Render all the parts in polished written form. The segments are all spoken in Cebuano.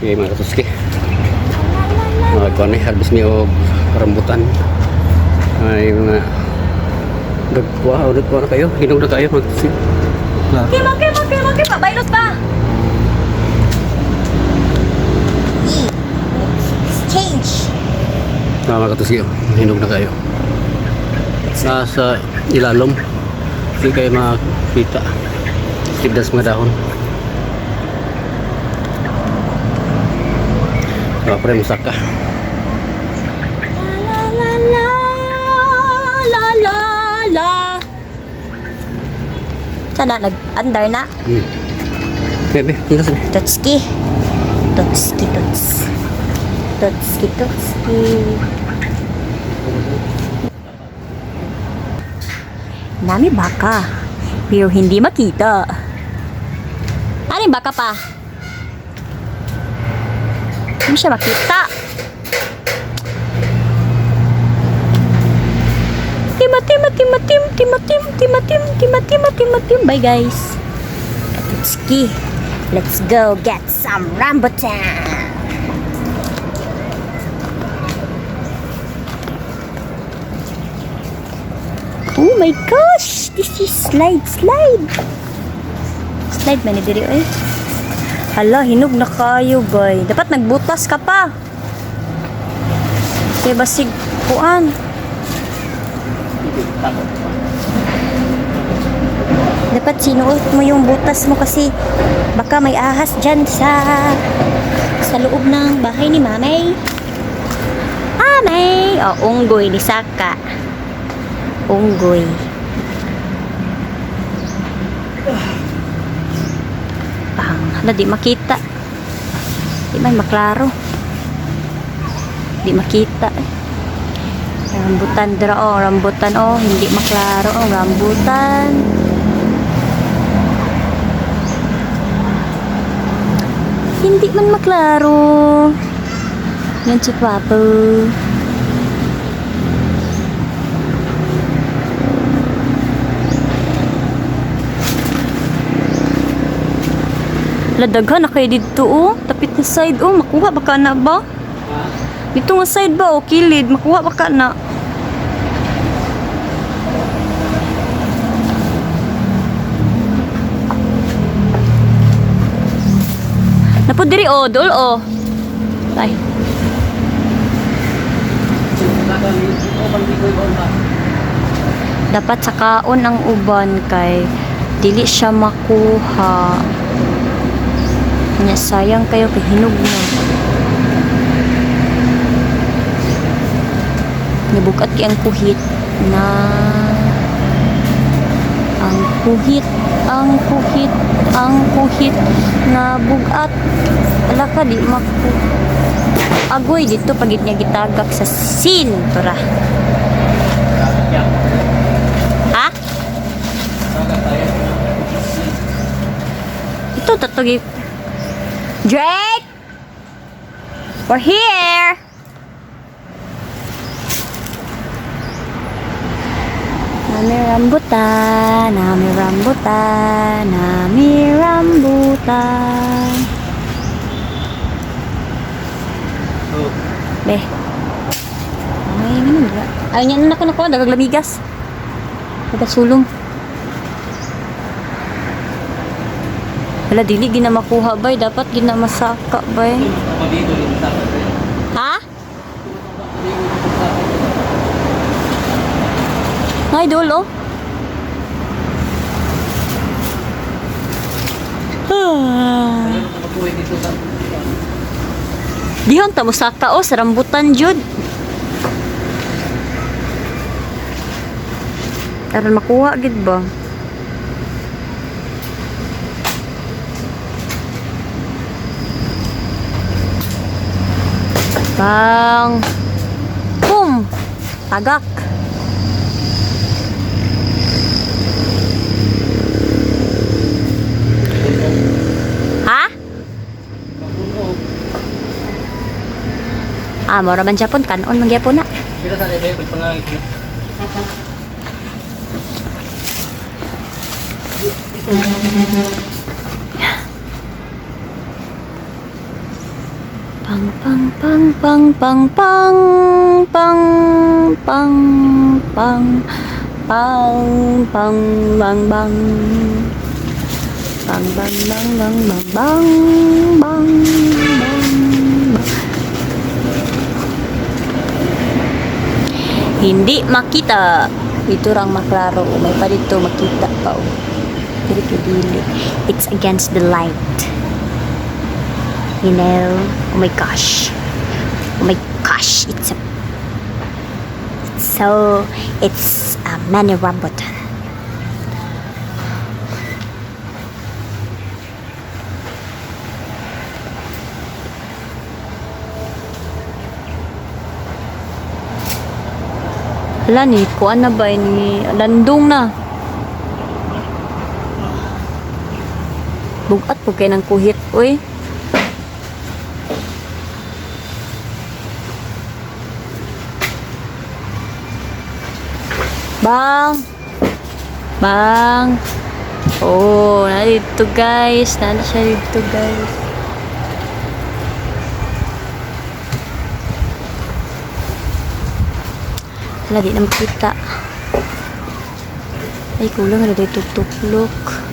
Okay, mga katuski. Mga kuan eh, harvest mi og rambutan. Ay mga dagwa, dagwa na kayo, hinog na kayo, mga katuski. Klaro. Kima, kima, kima, kima. Bailot pa. Exchange. Ah, mga katuski, oh, hinog na kayo. Nasa ilalom. Hindi kayo makita. Tibdas mga dahon. So, pre, musaka. La la la la la la. Sana nag-andar na. Bebe, ang sabi. Totski. Totski, tots. Totski, totski. Nami baka. Pero hindi makita. Ano yung baka pa? Hindi siya makita. Tima, tima, tima, tim, tima, tim, tima, tim, tima, tima, tima, tim. Bye, guys. Totski. Let's go get some rambutan. Oh my gosh! This is slide, slide! Slide man ni diri oy. Hala, hinog na kayo, boy. Dapat nagbutas ka pa. Kay basig kuan. Dapat sinuot mo yung butas mo kasi baka may ahas dyan sa loob ng bahay ni Mamay. Amay! Oh, unggoy ni Saka. Unggoy. Pang, hala, di makita. Di man maklaro. Di makita. Eh. Rambutan dira oh, rambutan oh, hindi maklaro oh, rambutan. Hindi man maklaro. Yan si Papa. Ladaghan na kayo dito oh. Tapit na side oh. Makuha baka na ba? Dito nga side ba oh. Kilid. Makuha baka na. Napo diri oh. Dol oh. Ay. Dapat sa kaon ang uban kay dili siya makuha. Nya sayang kayo kay hinog na. Nibukat kay ang kuhit na ang kuhit, ang kuhit, ang kuhit na bugat. Ala ka di maku. Agoy dito pagit niya gitagak sa sin tora. Ha? Ito tatugi. Drake! We're here! Nami rambutan, nami rambutan, nami rambutan. Oh. Be. Ay, ganun ba? Ay, niya na ako nakuha. Dagaglamigas. Nagasulong. Wala, dili gina makuha bay. Dapat gina masaka bay. Ha? Ay, dulo. Ah. Dihon ta mosaka oh, sa rambutan jud. Aron makuha gid ba? Bang. Boom. Tagak. Ha? Ah, mora man Japon kanon man gyapon na. Pila sa level pagpangangit. Pang pang pang pang pang pang pang pang pang pang pang bang bang bang bang bang bang bang bang bang bang bang. Hindi makita. Dito rang maklaro. May pa dito makita pa. Oh. Dili kay dili. It's against the light. Oh my gosh. Oh my gosh. It's a mini rambutan. Wala ni, kuan na ba ni landong na. Bugat po kay ng kuhit, uy. Bang! Bang! Oh, nandito, guys. Nandito siya dito, guys. Wala, di na makita. Ay, kulang na dito tuklok.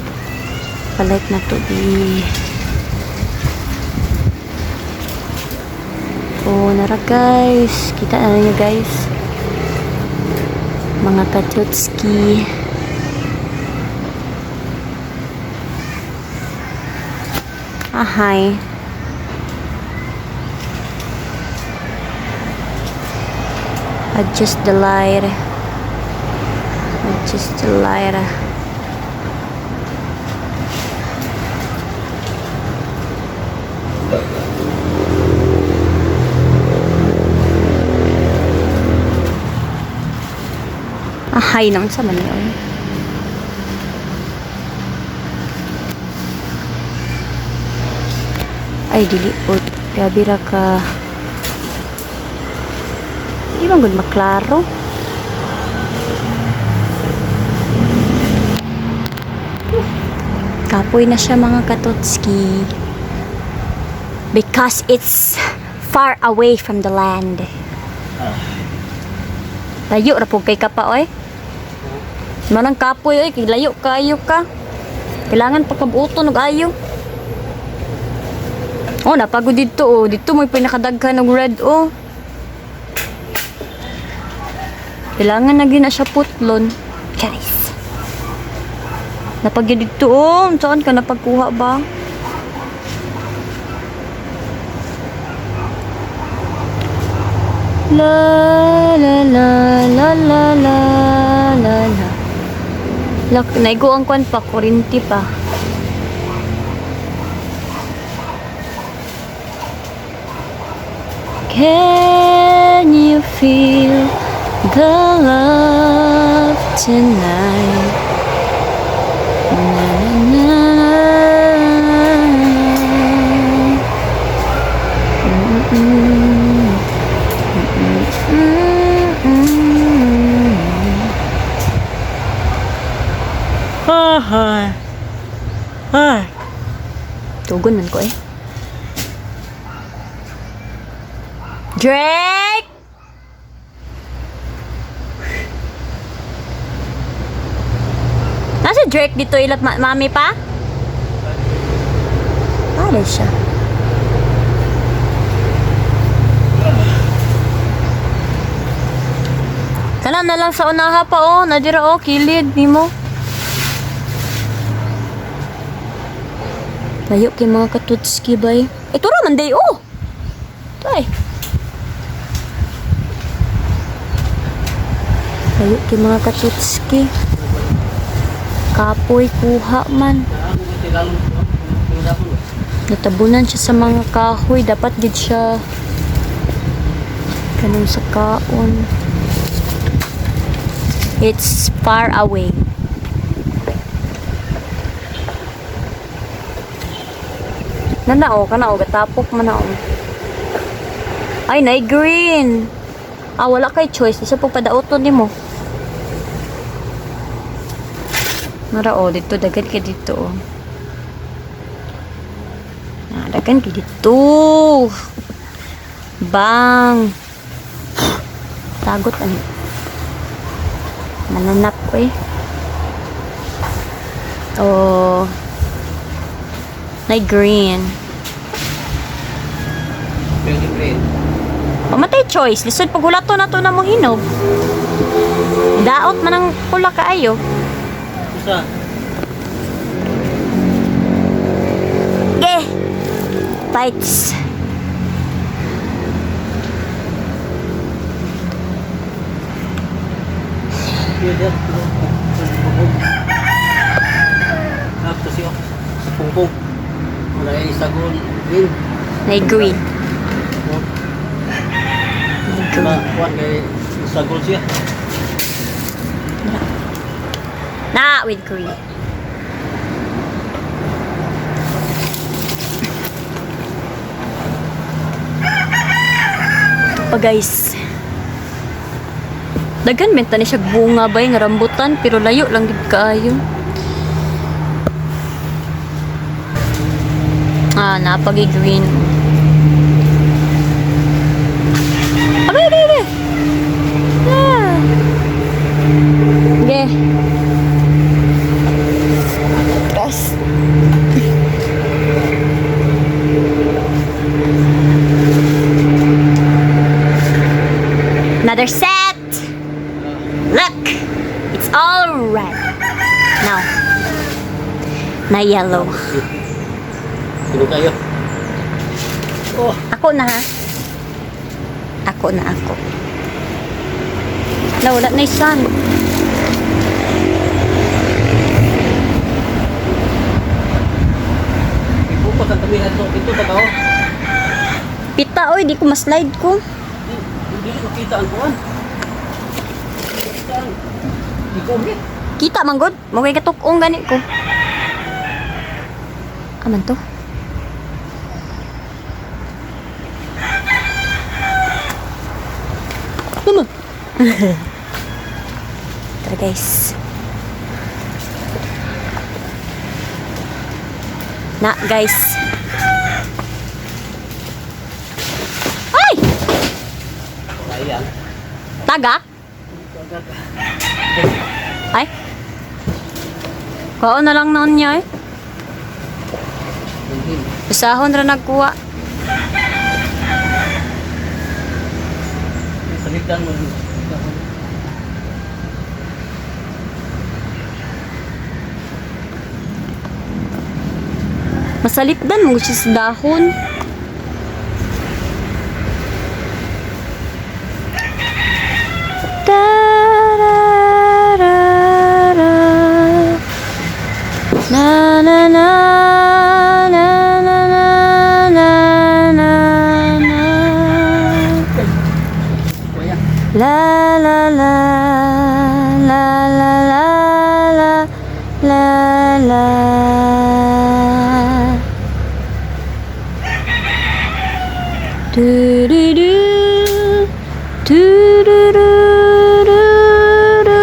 Palit na to di. Oh, nara, guys. Kita na niyo, guys. Mga katutski. Ah, hi. Adjust the light. Adjust the light. Ah, hi naman sa man yun. Ay, dili po. Grabe ra ka. Di man gud maklaro. Kapoy na siya, mga katotski. Because it's far away from the land. Layo ra pud kay ka pa, oy. Manang kapoy, oy, kay layo kayo ka. Kailangan pa kabuoton og ayo. Oh, napagod dito, oh. Dito mo'y pinakadaghan og red, oh. Kailangan na gyud na siya putlon. Guys. Napagod dito, oh. Saan ka napagkuha ba? La la la la la la la la. Lak, naigo ang kwan pa, kurinti pa. Can you feel the love tonight? Na, na, na, na. Mm. Ah, ah. Tugon man ko eh. Drake! Nasa Drake dito ilat mami pa? Pare siya. Kana na lang sa unaha pa, oh. Nadira, oh, kilid nimo. Layo kay mga katutski bay. Ito ra man day, oh. Tay. Layo kay mga katutski. Kapoy kuha man. Natabunan siya sa mga kahoy. Dapat gid siya kanang sa kaon. It's far away. Nana oh, kana oh, gatapok man na oh. Ay, nay green. Ah, wala kay choice. Isa po padauton nimo. Nara oh, dito dagan kay dito oh. Ah, dagan kay dito. Bang! Tagot ano. Mananap ko eh. Oh. Like green. Green, green. Pamatay choice. Lisod pag hulato na to na mo hinog. Daot man ang pula kaayo. Usa. Okay. Fights. Tapos siya sa pungpong. Wala yung sagol. Green. Like green. Like Wala, green. kuwan kay sagol siya. Na with green. Ito pa guys. Daghan man tani siya bunga bay nga rambutan pero layo lang gid kaayo. Ah, napagi green. Abay, abay, abay. Ah. Okay. Atras. Another set. Look, it's all red. Now, na yellow. Sino kayo? Oh, Ako na ha. Ako na ako. Wala, wala na yung sun. ibukas ang kami ato dito ta tao. Pita oy, di ko ma-slide ko. Hindi ko makita ang kuwan. Kita ang ikuhit. Kita man gud, mo kay katukong gani ko. Aman to? Mama. Tara guys. Na guys. Ay! Sayang. Taga? Ay. Kaon na lang noon niya eh. Usahon ra nagkuha. Salitan mo. Masalipdan mo siya sa dahon. Ta-ra-ra-ra. Na na na na na na na na na. Kuya. La la la la la la la la la. Du du du du du du du du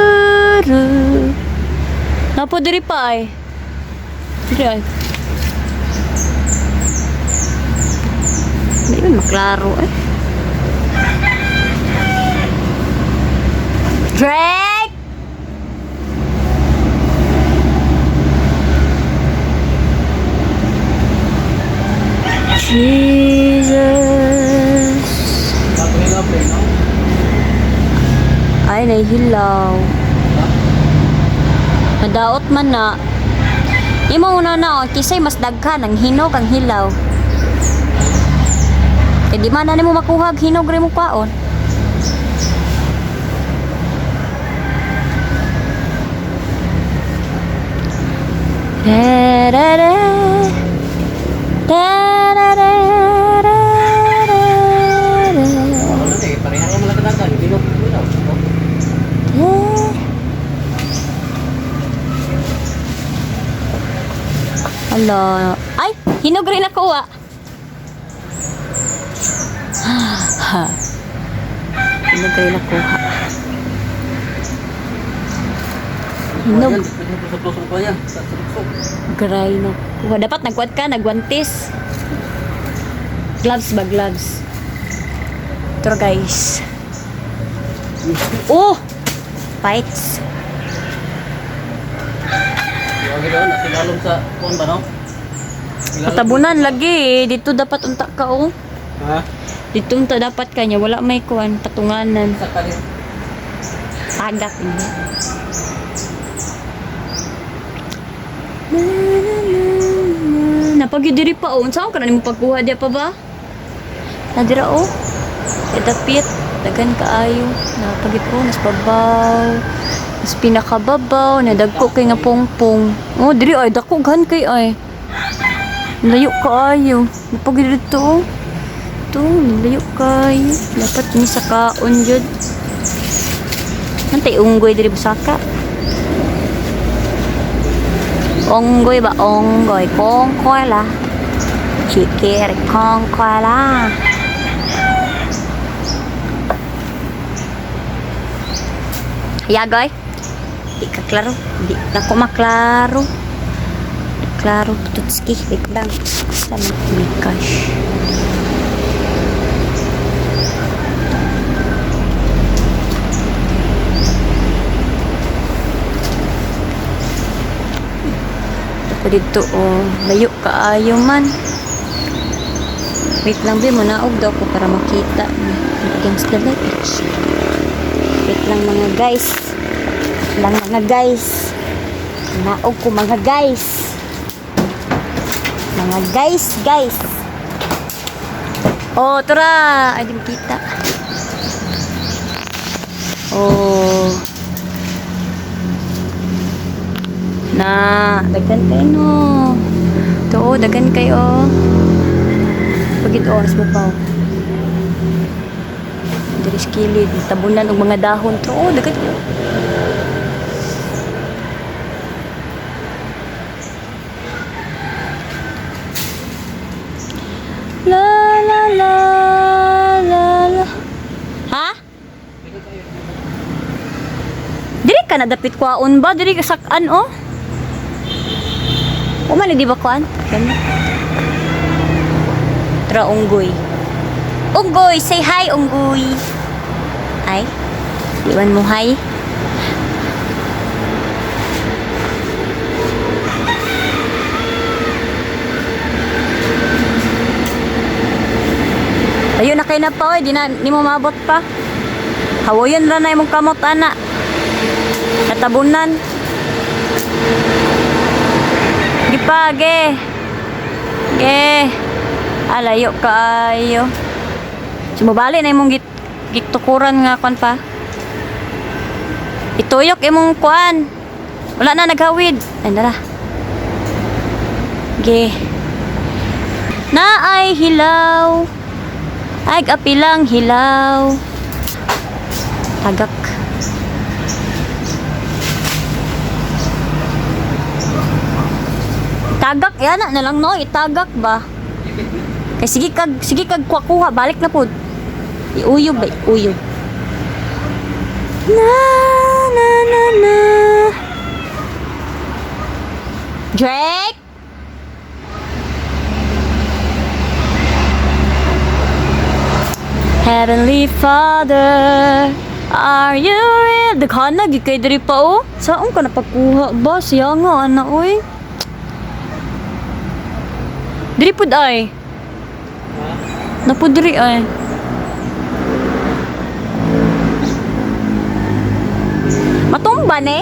du. Napo diri pa ay. Diri ay. Hindi man maklaro eh. Drake! Jesus. Bago na play no? Ay, nahihilaw. Nadaot man na. Imo una na, oh, kisay mas daghan ang hinog ang hilaw. Kay di man na nimo makuha ang hinog rin mo kwaon. Da da da. Da da da da da da. Wala na eh, pareha lang mga kadagan. Hindi no. Eh. Ala. Ay, hinog rin ako ah. Ha. Hinog rin ako ha. Hinog. Sa plusok pa yan. Sa plusok. Gray na. Kuha. Dapat nagkuat ka, nagwantis. Gloves ba, gloves? Tara, guys. Oh! Bites. Lagi doon, nasa ilalom sa kuan ba no? Ilalom. Patabunan lagi eh. Dito dapat unta ka oh. Ha? Dito unta dapat kanya. Wala may kuan. Patunganan. Sa kalit. Tagak. Hindi. Na, na, na, na. Napagidiri pa oh. Saan ka na nimo pagkuha diya pa ba? Nadira oh. Edapit. Dagan kaayo. Napagit oh. Nas babaw. Nas pinakababaw. Nadagko kay nga pongpong. Oh, diri ay. Dako gan kay ay. Layo kaayo. Napagid dito oh. Ito, layo kayo. Dapat ni sa kaon jud. Nantay unggoy diri busaka. Unggoy ba? Unggoy. Kongkoy la. Chikir kongkoy la. Yagoy. Di ka klaro. Di na ko maklaro. Klaro tutski. Wait lang. Sama cash. Ito dito oh, layo kaayo man. Wait lang be, munaog daw ko para makita. Against the light. Wait lang, mga guys. Wait lang, mga guys. Naog ko, mga guys. Mga guys, guys. Oh, tara! Ay, di makita. Oh. Na, daghan kayo no. Ito oh, daghan kayo. Pagit oras mo pa. Oh. Diri sa kilid, tabunan og mga dahon to. Oh, daghan kayo. La la la la la. Ha? Diri ka na dapit kwaon ba? Diri ka sakan oh. Umali di ba kuan? Ganun. Tara, unggoy. Unggoy, say hi, unggoy. Ay, iwan mo hi. Ayun na kayo na pa, oy. Di na, di mo maabot pa. Hawayon ra na imong kamot, ana. Natabunan. Di pa, ge. Ge. Alayo kaayo. Sumubali na imong gitukuran nga kwan pa. Ituyok imong kwan. Wala na naghawid. Ay, nara. Ge. Na ay hilaw. Ay apilang hilaw. Tagak. Tagak yan na lang no, itagak ba? Kay sige kag kuha balik na pud. Iuyog ba, iuyog. Na na na na. Drake? Heavenly Father, are you real? Daghan na, gid kay diri pa oh. Saan ka napagkuha ba? Siya nga, ana oy. Diri pud ay. Napud diri ay. Matumba ne?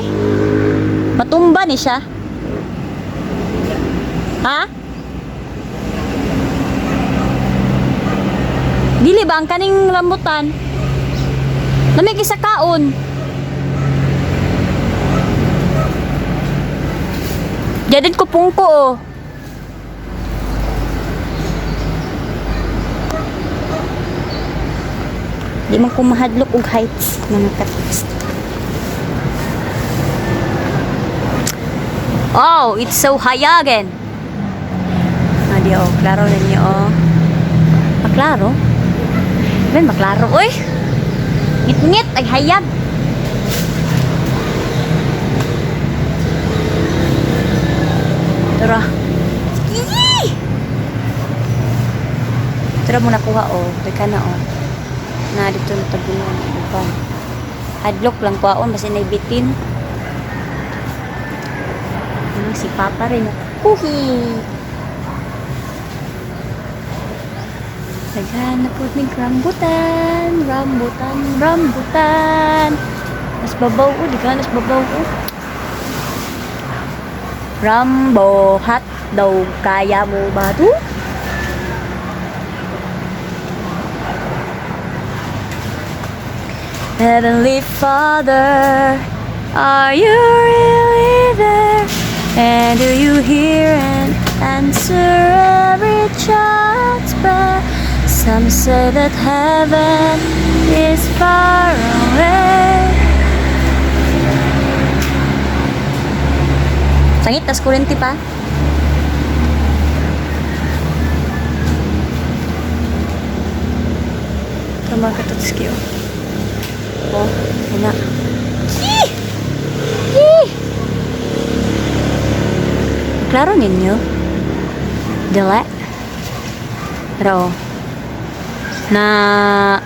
Matumba ni siya? Ha? Dili ba ang kaning rambutan? Lamig isa kaon. Diyan ko pungko oh. Di man ko mahadlok og heights, mga katips. Oh, it's so high again. Ah, di oh, klaro ninyo oh. Maklaro? Ben, maklaro oy. Ngit-ngit ay hayag. Tara. Sige! Tara mo nakuha oh. Teka na oh. Na dito na tabunan uban. Hadlok lang kwaon basta naibitin. Ano si Papa rin. Kuhi. Daghan na po ng rambutan, rambutan, rambutan. Mas babaw o, di ka, mas babaw o. Rambo hotdog, kaya mo ba to? Heavenly Father, are you really there? And do you hear and answer every child's prayer? Some say that heaven is far away. Sangit, tas kurente pa. Ito mga katotski, oh. Oh, ina. Yee! Yee! Klaro ninyo? Dili? Pero, na,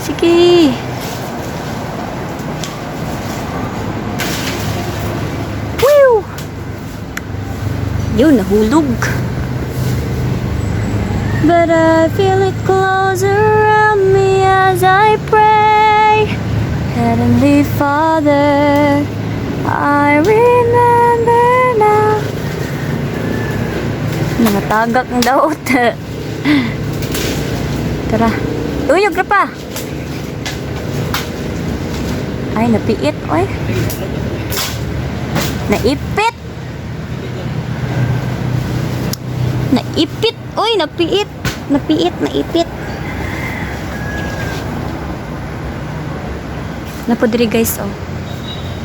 sige. Whew! Yun, nahulog. But I feel it close around me as I pray. Heavenly Father, I remember now. Nangatagak ng daot. Tara. Uyog na pa. Ay, napiit. Oy. Naipit. Naipit. Oy, napiit. Napiit, naipit. Napodiri guys, oh.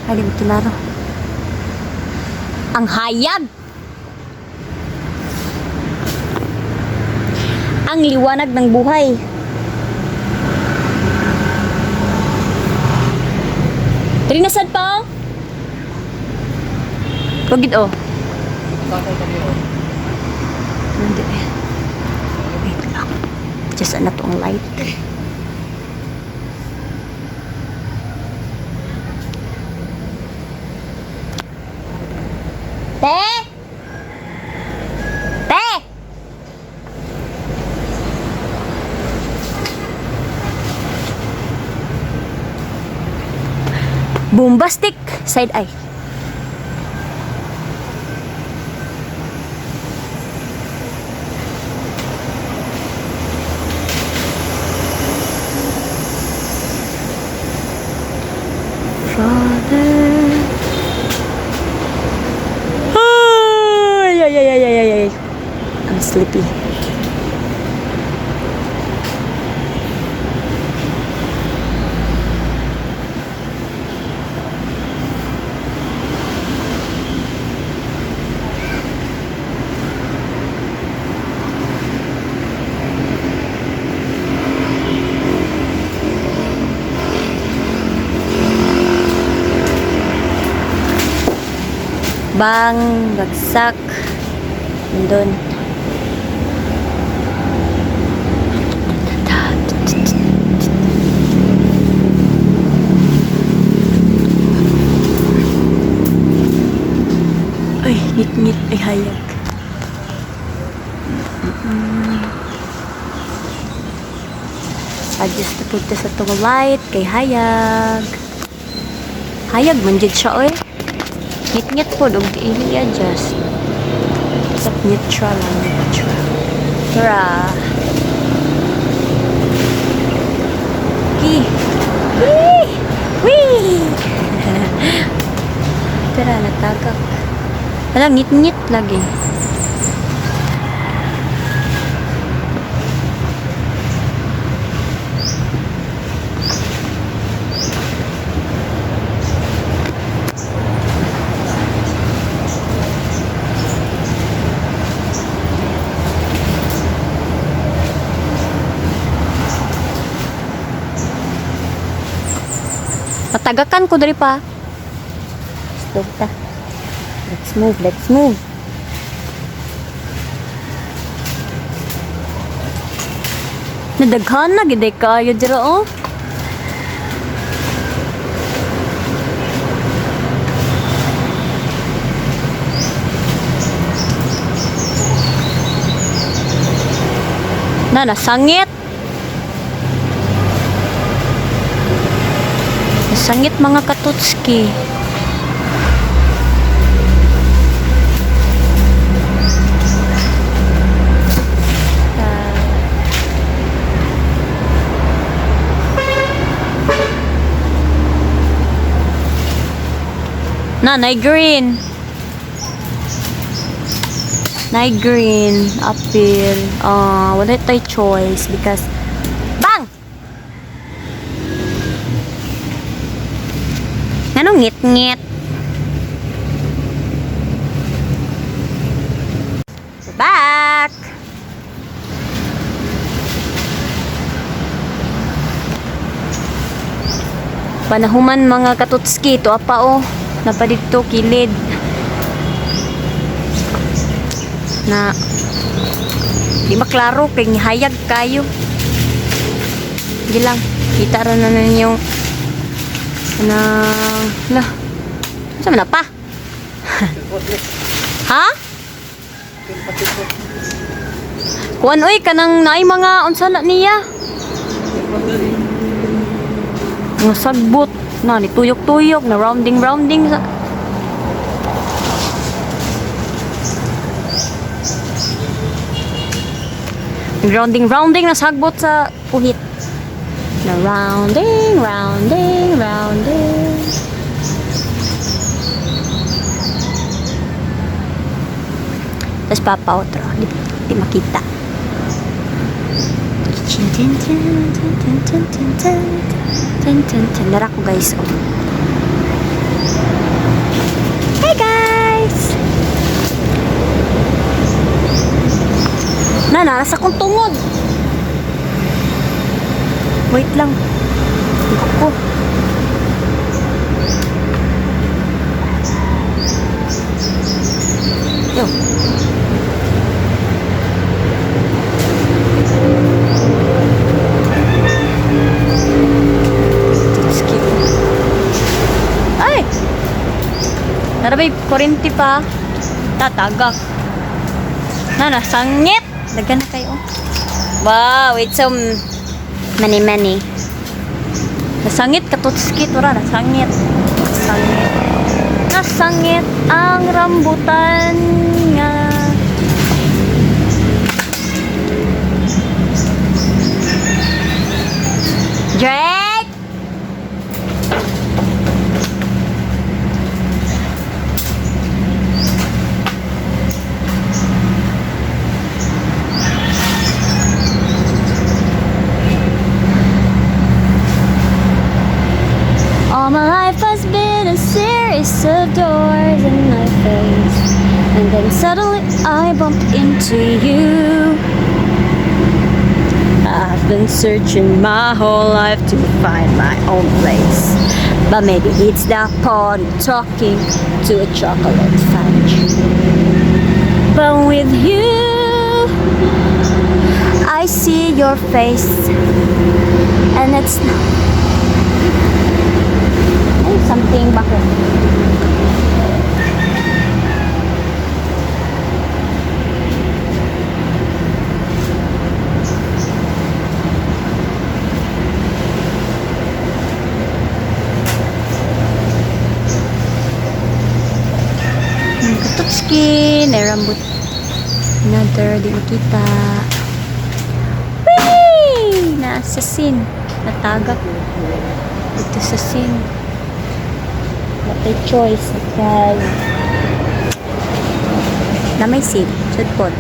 Ay, di kilaro. Ang hayag! Ang liwanag ng buhay. Diri na sad pa. Oh. Pagid oh. Hindi. Wait lang. Just na to ang light. Te! Te! Bombastic side eye. Father. Ay, ay, ay, ay, ay, ay. I'm sleepy. Bang, bagsak. Nandun. Ay, ngit-ngit. Ay, hayag. Adjust na punta sa itong light kay hayag. Hayag man jud siya, oy. Ngit-ngit po, og di i-adjust. Sa neutral lang, neutral. Tara. Ki. Wee! Wee! Tara, natagak. Wala, ngit-ngit lagi. Patagakan ko diri pa. Stop ta. Let's move, let's move. Nadaghan na gid kaayo dira oh. Na nasangit. Nasangit, mga katutski. Na, nay green. Nay green, apple. Ah, wala tay choice because bang! Anong ngit-ngit? Back! Panahuman, mga katutski, to apa oh. Napa dito kilid. Na di maklaro kay nihayag kayo. Hindi lang kita ra na ninyo na la. Sa man na pa? Ha? Kuan oy, kanang naay mga unsa na niya? Mga sagbot na ni tuyok-tuyok na rounding rounding sa. Rounding rounding na sagbot sa uhit. Na rounding rounding rounding. Tapos papa otro, di makita. Chin chin chin chin chin chin chin chin chin chin chin. Nara ko, guys. Oh. Hey guys! Na, nasa akong tungod. Wait lang. Tingko ko. Yo. Skip. Ay! Tara babe, 40 pa. Tatagak. Na, nasangit! Daghan na kayo. Wow, it's so Many, many. Nasangit katutski tura, nasangit. Nasangit. Nasangit ang rambutan nga. Drake! All my life has been a series of doors in my face. And then suddenly I bumped into you. I've been searching my whole life to find my own place. But maybe it's that part of talking to a chocolate fudge. But with you, I see your face. And it's ay, something bako. Katutski, narambut. Another, di makita. Whee! Nasa sin. Natagak. Dito sa sin. But a choice because na may seed. Sudpod.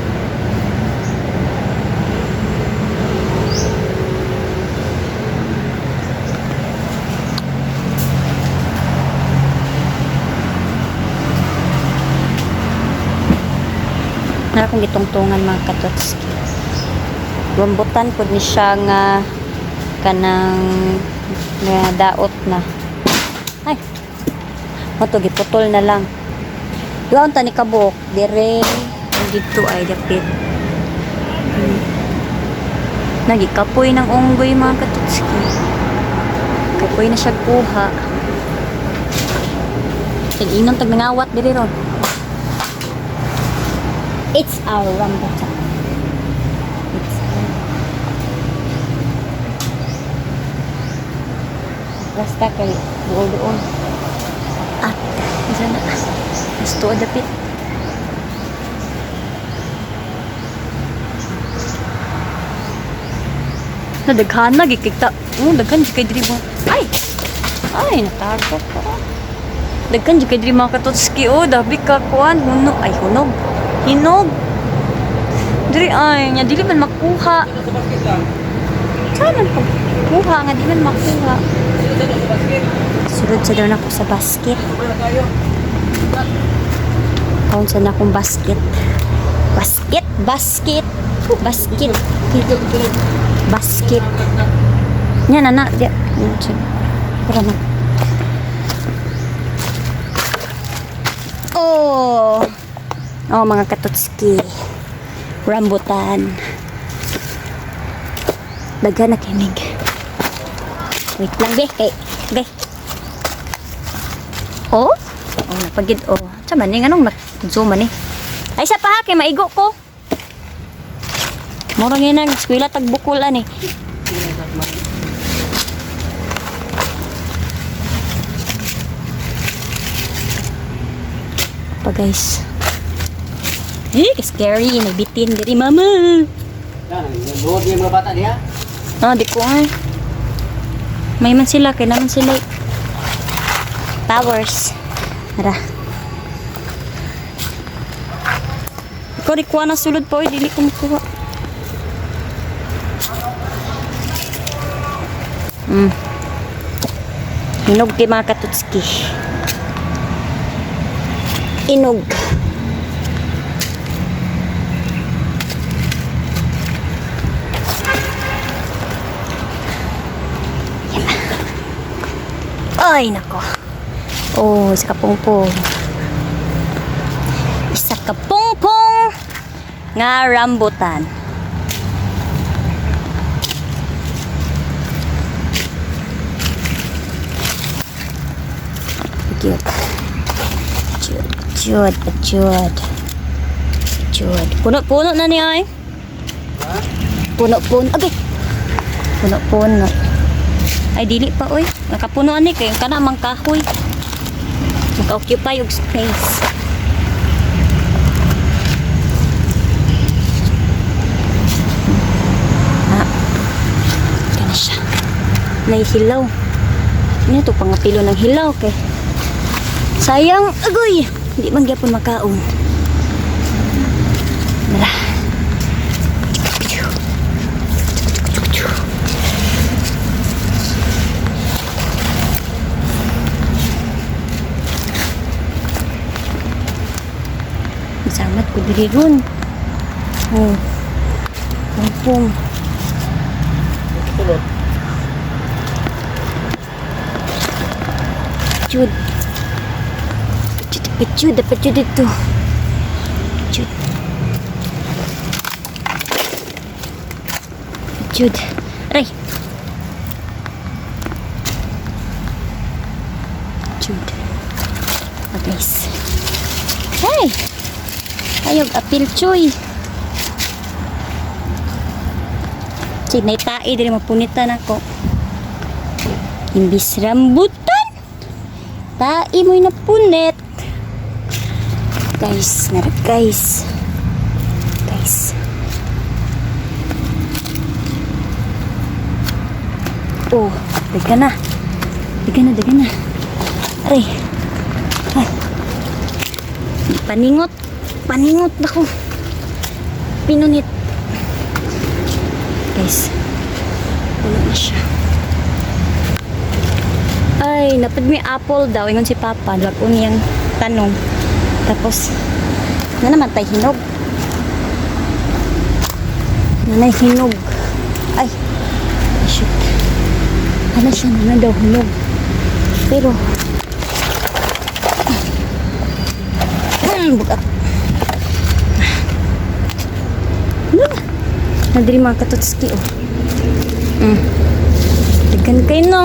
Nara kong gitungtungan, mga katotski. Rambutan pud ni siya nga kanang nga daot na. Ay. Mo to giputol na lang. Duha unta ni kabuok dire didto ay dapit. Nagikapoy ng unggoy, mga katutski. Kapoy na siya kuha. Tag-inom tag nangawat diri ron. It's our rambutan. It's our. Basta kay duol-duol. Ah, isa na. Gusto dapit. Nadaghan na gikita. Oh, daghan jud kay diri mo. Ay. Ay, natago ko. Daghan jud kay diri, mga katotski, oh, dabi ka kuan hunog ay hunog. Hinog. Diri ay, nya dili man makuha. Saan man kuha nga di man makuha? Sulod sa daw nako sa basket. Kaon sa nakong basket. Basket, basket, basket. Basket. Nya na na, di. Para na. Oh. Oh, mga katotski. Rambutan. Daghan na kinig. Wait lang, be. Kay, be. Oh? Oh, napagid oh. Sa man ni nganong nag-zoom man ni? Ay sa pa ha, kay maigo ko. Mura nga nang eskwela tag bukol ani. Pa, guys. Eh, scary. May bitin diri, mama. Yan, buhod niya mga bata diha. Ah, di ko ay. May man sila kay naman sila. Powers. Tara. Ikaw di kuha na sulod pa oy, dili ko makuha. Hinog kay mga katutski. Inog. Yan. Ay, nako. Oh, isa ka pungpong. Isa ka pungpong nga rambutan. Cute. Cute, cute, cute. Cute. Puno-puno na niya ay. Puno-puno. Okay. Puno-puno. Ay dili pa oy. Nakapuno ani kay kana mang kahoy. Maka-occupy og space. Ah. Kana siya. Nahihilaw. Ano to, pangapilo ng hilaw kay. Sayang, agoy. Di man gyapon makaon. Tara. Samad ko diri ron. Oh. Pungpung. Tulot. Jud. Pachud, pachud, pachud dito. Pachud. Pachud. Aray. Pachud. Oh, guys. Hey! Ayog, apil choy. Sinay tae, dili mapunitan ako. Imbis rambutan. Tae mo'y napunit. Guys, nara guys. Guys. Oh, daga na. Daga na, daga na. Aray. Ay. Paningot. Paningot ako. Pinunit. Guys. Puno na siya. Ay, napad may apple daw. Ingon si Papa. Wag niyang tanong. Tapos, Na naman tayo hinog. Nanay hinog. Ay. Ay, shoot. Ano siya na daw hinog. Pero, bukat. Ano na? Nadiri mga katutski oh. Daghan kayo no.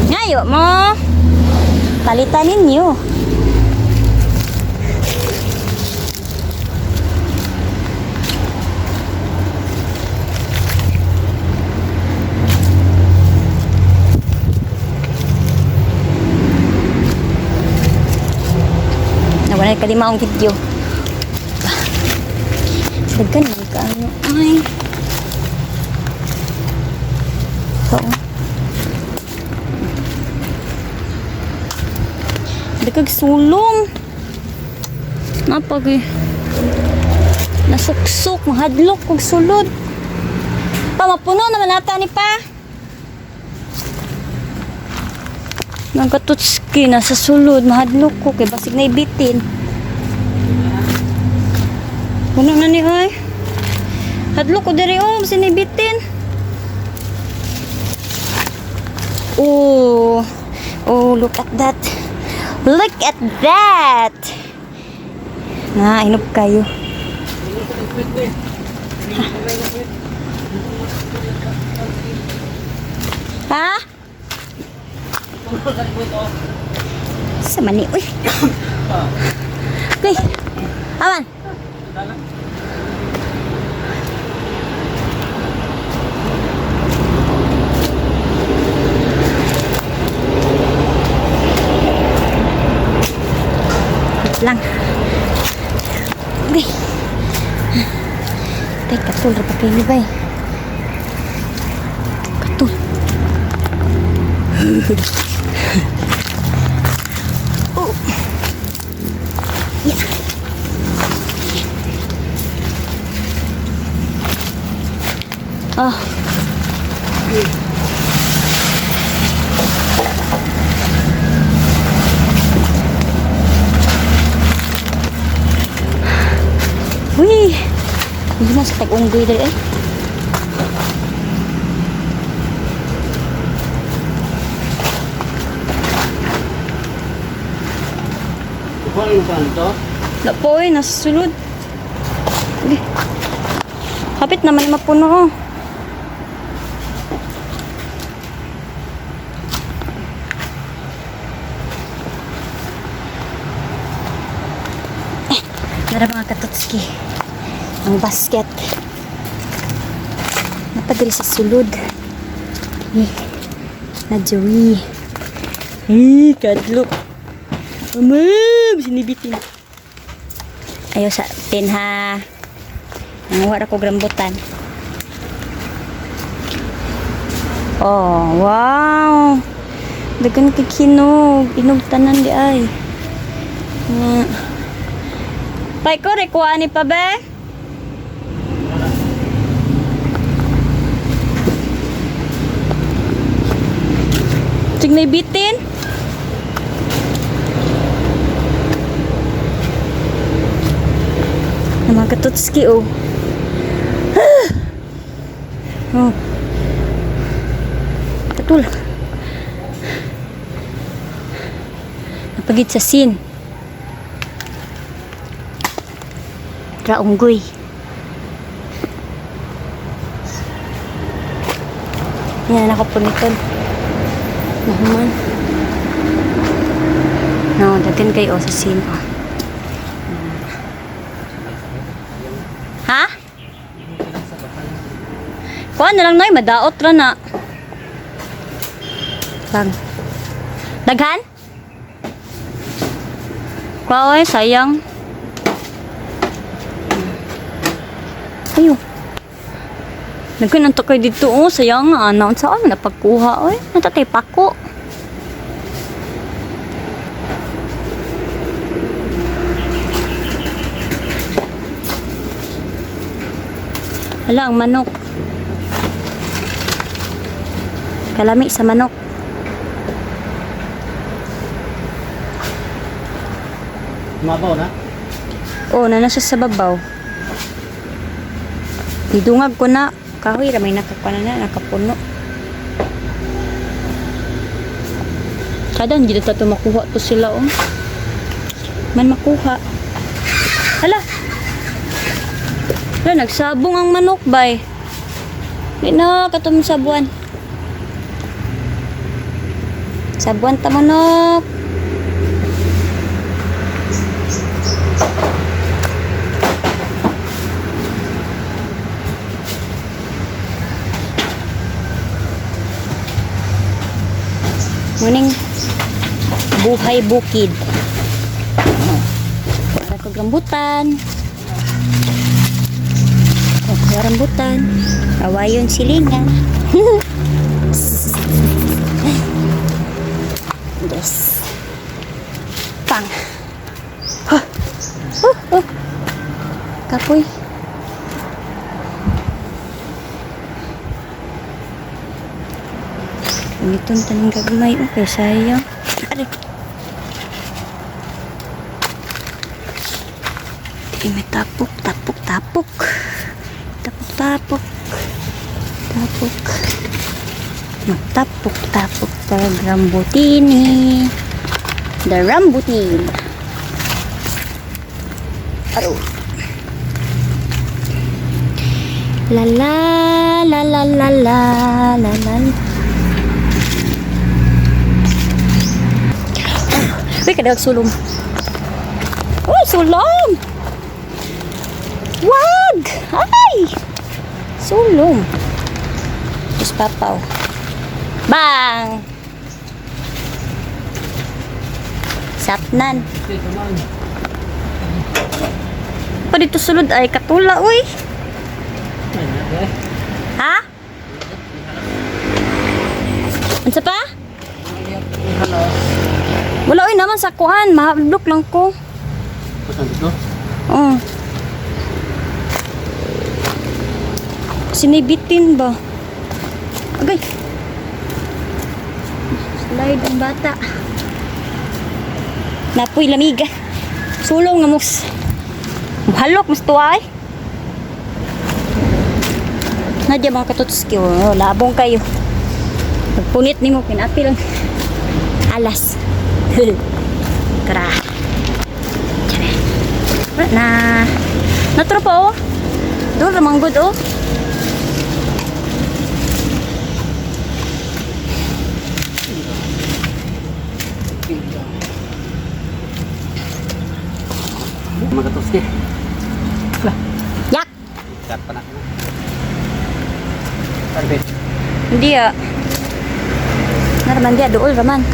Ngayo mo. Palitan ninyo. Nawala yung kalima akong video. Daghan man kaano. Ay. Oo. Dagkag sulong. Napag eh. Nasuksok, mahadlok kog sulod. Pa, mapuno naman ata ni pa. Nagkatutski, nasa sulod, mahadlok ko kay basig na ibitin. Puno na ni ay. Hadlok ko diri oh, basig na ibitin. Oh, oh, look at that. Look at that. Na, inup kayo. Ha? Sa mani, uy. Okay. Aman. Wait lang. Okay. Tay, katul. Ra pa kayo ni bay. Katul. Oh. Yeah. Oh. Uy! Hindi na sa tag-unggoy dali eh. Kuha yung saan ito? Wala po eh, nasa sulod. Sige. Kapit naman yung mapuno oh. Eh, nara mga katotski. Ang basket. Napadali sa sulod. Eh, na Joey. Eh, kadlok. Ama, sinibitin. Ayo sa tin ha. Nanguha ra ko rambutan. Oh, wow. Dagan kay kinog. Inog tanan di ay. Nga. Pay ko rekuha ni pa be. Signay bitin. Ang mga katutski, oh. Oh. Katul. Napagid sa sin. Raunggoy. Yan, ako puniton. Nahuman. No, daghan kayo oh, sa sin. Oh. Ha? Kuha na lang noy, madaot ra na. Lang. Daghan? Kuha oy, sayang. Ayo. Nagkan ang takay dito oh, sayang nga ana unsa man napagkuha oy. Natatay pako. Hala, ang manok. Kalami sa manok. Mabaw na? Oo, na nasa sa babaw. Gidungag ko na. Kahoy, ramay nakakuha na na, nakapuno. Kada hindi na tato makuha to sila, oh. Man makuha. Hala! Hala, nagsabong ang manok, bay. Di na, katong sa buwan. Sa buwan tamanok. Morning. Buhay bukid. Para kog rambutan. Oh, rambutan. Awayon silingan. Yes. Pang. Huh. Huh, huh. Kapoy. Ganitong taning gagmay. Okay, sayang. Aray. Di may tapok, tapok, tapok. Tapok, tapok. Tapok. Magtapok, tapok. Pag rambutini. The rambutin. Aro. La la la la la la la la. Uy, kadag sulong. Uy, sulong! Wag! Ay! Sulong. Tapos papaw. Bang! Sapnan. Pa dito sulod ay katula, uy. Ha? Unsa pa? Wala uy naman sa kuan, mahablok lang ko. Basta dito. Oo. Kasi may bitin ba? Agay. Slide ang bata. Napoy lamig. Sulong nga mos. Halok mas tuwa ay. Nadya mga katutski, oh, labong kayo. Pagpunit nimo pinapil. Alas. Tara. Wala na. Natro pa oh. Doon ramang good oh. Mga katuski. Yak. Cut pa na. Arbet. Hindi ah. Naraman dia dool raman.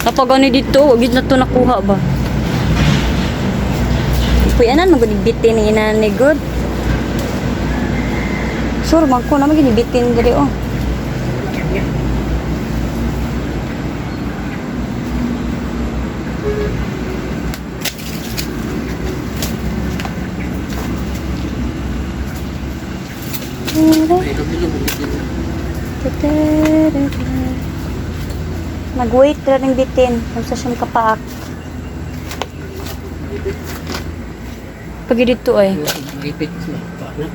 Kapag ano dito, wag yun na to nakuha ba? Kuya anan magud bitin ni ina ni good. Sure man ko na magud bitin diri oh. Nag-wait ra ng bitin. Kung sa siyang kapaak. Pag dito ay. Ipit sila. Pa na.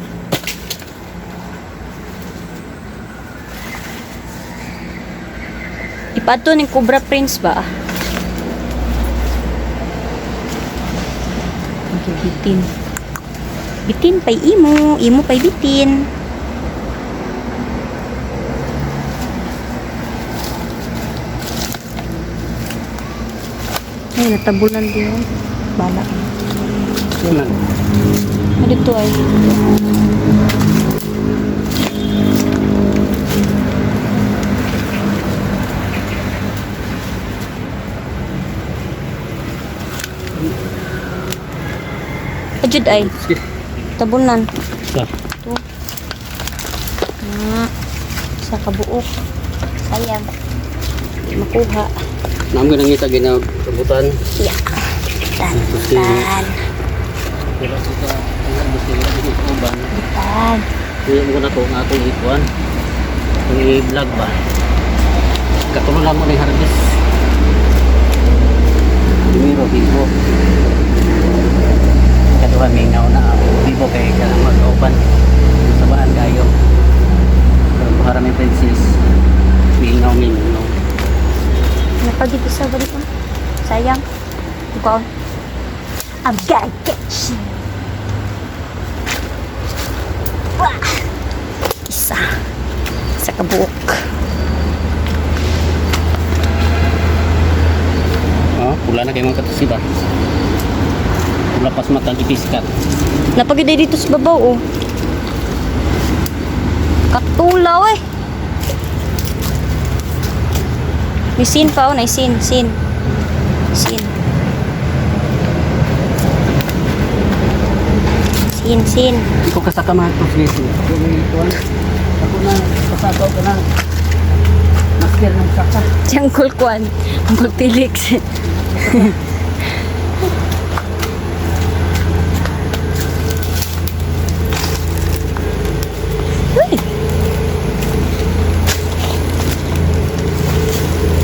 Ipato ng Cobra Prince ba? Okay, bitin. Bitin pay imo, imo pay bitin. Ay, natabunan din. Bala. Yun lang. Ano dito ay? Ajud ay, Sige. tabunan. Sa. Ito. Ah, sa kabuok. Sayang. Di makuha. Naam ko nangita ginabutan. Yeah. Tan, tan, Wala sila. Ang harvest nila dito sa uban. tan. Kuya mo na to nga akong ikuan. Ang i-vlog ba? Katulong lang mo na yung harvest. Primero, bibo. Kaduha, mingaw na ako. Bibo kay ka lang mag-open. Sabaan kayo. Pero buhara may princess. Mingaw, mingaw. Napagid isa. balik ko. Sayang. Ikaw. I'm gonna get you. Wah! Isa. Isa ka buok. Oh, pula na kayo mga katusi ba? Pula pas mata gipiskat. Napagiday dito sa babaw, oh. Katulaw, eh. May sin pa, oh. May sin, sin. Sin. Sin, sin. Ikaw kasaka mga katusi. Ako na, kasaka ko na. Masker ng saka. Uncle Kwan. Uncle Felix. Uy!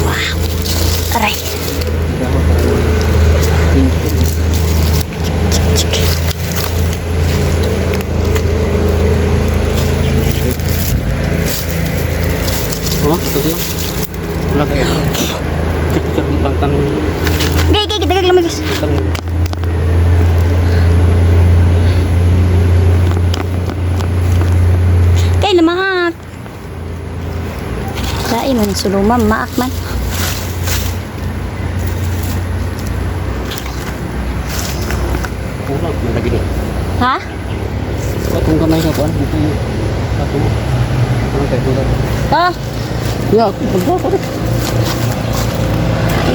Wow! Aray! Chik. Oh, ito siya. Wala kayo. Cek-cek lang tanong. Gay, gay, gay, gay, guys. Tanong. Kay lamahak. Lain man sulumam maak man. Kurang man lagi ni. Ha? Atong kamay ka kuan dito. Ato. Ano kay kuan? Ah, Ya, pagbo ko.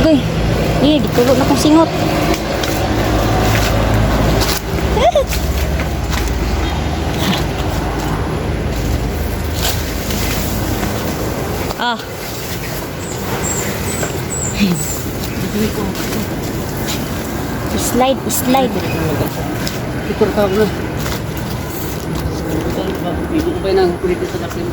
Ugoy. Di, gitulo na kong singot. Ah. Slide, slide. Ikor ka na. Ibo ko pa nang kulit sa dakin.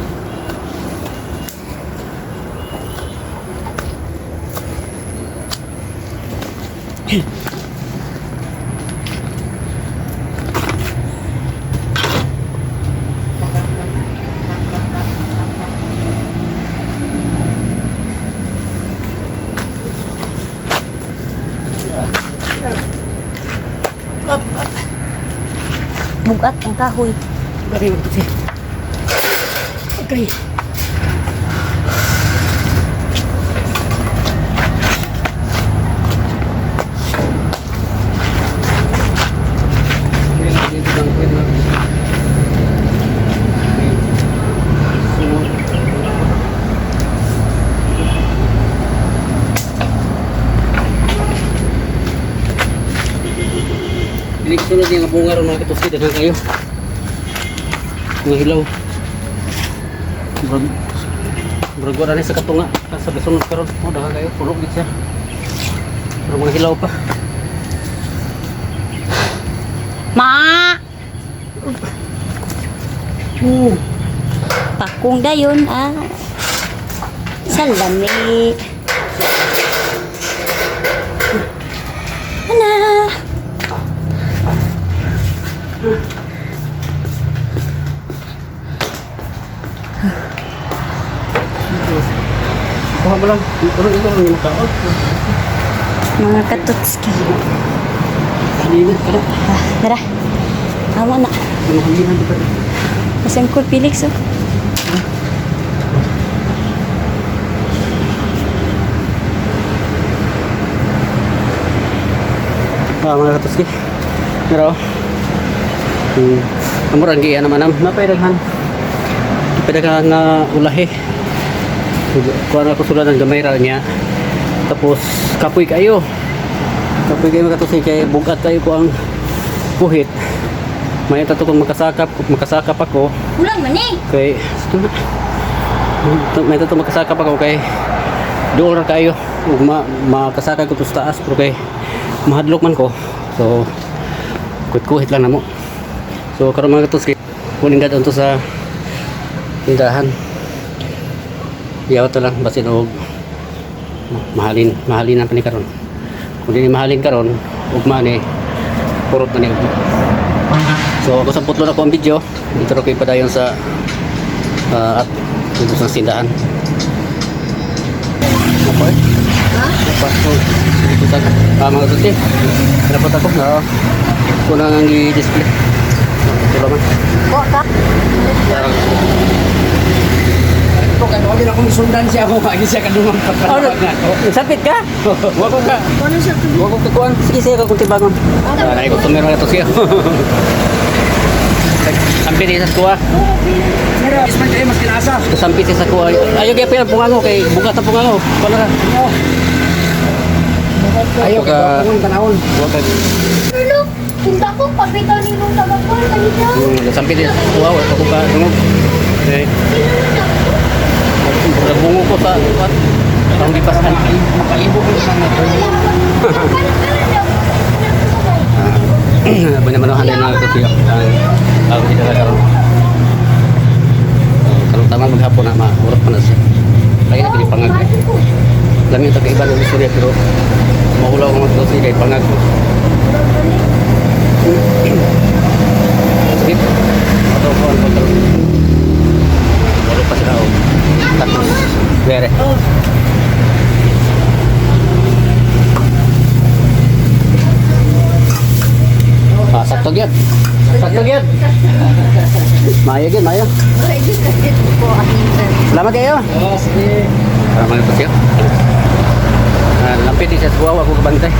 Bugat ang kahoy. Bari mo kasi. Okay. Sunod yung bunga ron mga katusi, daghan kayo. Mga hilaw. Murag murag wala ni sa katunga. Sa sunod karon, oh daghan kayo, puno gid siya. Pero mga hilaw pa. Ma! Oo. Pakong dayon, ah. Salami. Ana. Kuha mo lang. Pero ito lang yung makaon. Mga katutski. Kanina, tara. Ah, tara. Awa na. Mga hanginan dito. Kasi ang cool Felix, oh. Ah, mga katuski. Pero, amor ang giya naman am. Napay daghan. Napay daghan nga ulahi. Kuha na ko sula ng gamay ra niya. Tapos, kapoy kayo. Kapoy kayo mga katuski kay bugat kayo ko ang kuhit. May tato kong makasakap, makasakap ako Kulang man eh. kay may tato makasakap ako kay dool ra kayo ug ma makasakay ko to sa taas pero kay mahadlok man ko, so kuhit-kuhit lang namo. So karon mga katuski, kunin dadon to sa tindahan. Yaw to lang basin og mahalin, mahalin ang pani karon. Kung dili mahalin karon, ugma ni purot na ni ugma. So ako sa putlo na ko ang video dito ra ko ipadayon sa at dito sa tindahan. Okay. Ha? Pa. So, ito sa mga tuti. Dapat ako na kunang ang i-display. Ito lang. Kuha ka. Ito kay wag na akong sundan siya ako kay siya kadungong pagpanawag na. Sapit ka? Wa ko ka. Wa ko kakuan. Sige, sige ka kung tibangon. Ah, naay customer na to siya. Sampit sa kuha. Is man kayo mas kinasa. Sampit sa kuha. Ayo gyud pa pungango kay bugat ang pungango. Wala ka. Ayo Ka kay kung tanawon. Wa ka. Lolo, punta ko pabitaw ni nung tagapon kanina. Sampit sa kuha wa ko ka dungog. Eh, bungo ko sa kuha. Ang gipasan. Makaibo ko sa mga. Ba naman ang na ito siya. Ang ang dala karon. Karon tama maghapon na maurot pa na siya. Lagi na kini pangag. Lami ta kay iba ng istorya pero mahulaw ang mga kay pangag. Sige. Ato ko ang pagkaroon. Walo pa sila o. Tapos, bere. Ah, sakto gyud. Sakto gyud. Maayo gyud, maayo. Salamat kayo. Oh, sige. Para mga siya. Ah, lampit siya sa kuwawa ako kabantay.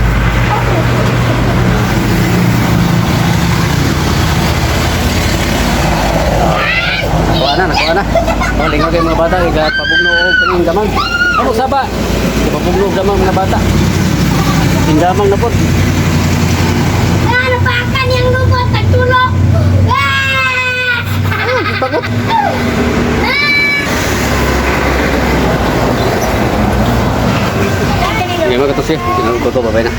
Nakuha na, nakuha na. Oh, lingaw kayo mga bata, kay pabugno og kaning damang. Ano saba? Pabugno og damang mga bata. Indamang na po. Ano pa kaniyang lubot tagtulok? Ah! Pagod. Ngayon mga katusi, tinulog ko to, babay na.